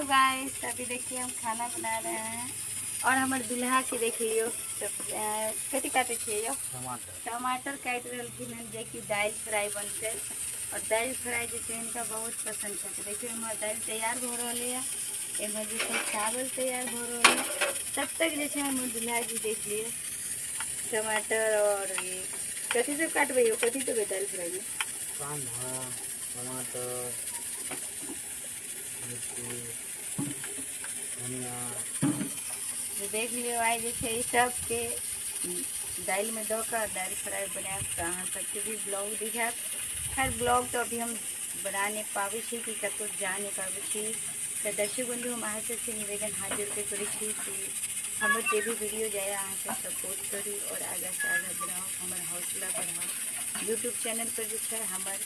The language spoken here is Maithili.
गाइस, अभी देखिए हम खाना बना रहे हैं और हमर दुल्हा के देखियो कथी काटे छियै यौ? टमाटर। टमाटर काटि रहलखिन हन, जेकि दालि फ्राई बनतै। और दालि फ्राई जे छै हिनका बहुत पसंद छै। तऽ देखियौ एम्हर दालि तैयार भऽ रहलैए, एम्हर जे छै चावल तैयार भऽ रहल यऽ। तब तक जे छै हमर दुल्हा जी देख लियौ टमाटर और ई कथी सब काटबै यौ, कथी देबै दालि फ्राईमे? कांदा, टमाटर, मिर्ची, धनिया। तऽ देख लियौ आइ जे छै ई सबके दालिमे दऽ कऽ दालि फ्राई बनायब। तऽ अहाँ सबके भी ब्लॉग दिखायब। खैर ब्लॉग तऽ अभी हम बना नहि पाबै छी कि कतहु जा नहि पाबै छी। तऽ दर्शक बन्धु, हम अहाँ सबसँ निवेदन हाथ जोड़ि कऽ करै छी कि हमर जे भी वीडियो जाय अहाँ सब सपोर्ट करू और आगाँ से आगाँ बढ़ाउ, हमर हौसला बढ़ाउ। यूट्यूब चैनल पर जे छै हमर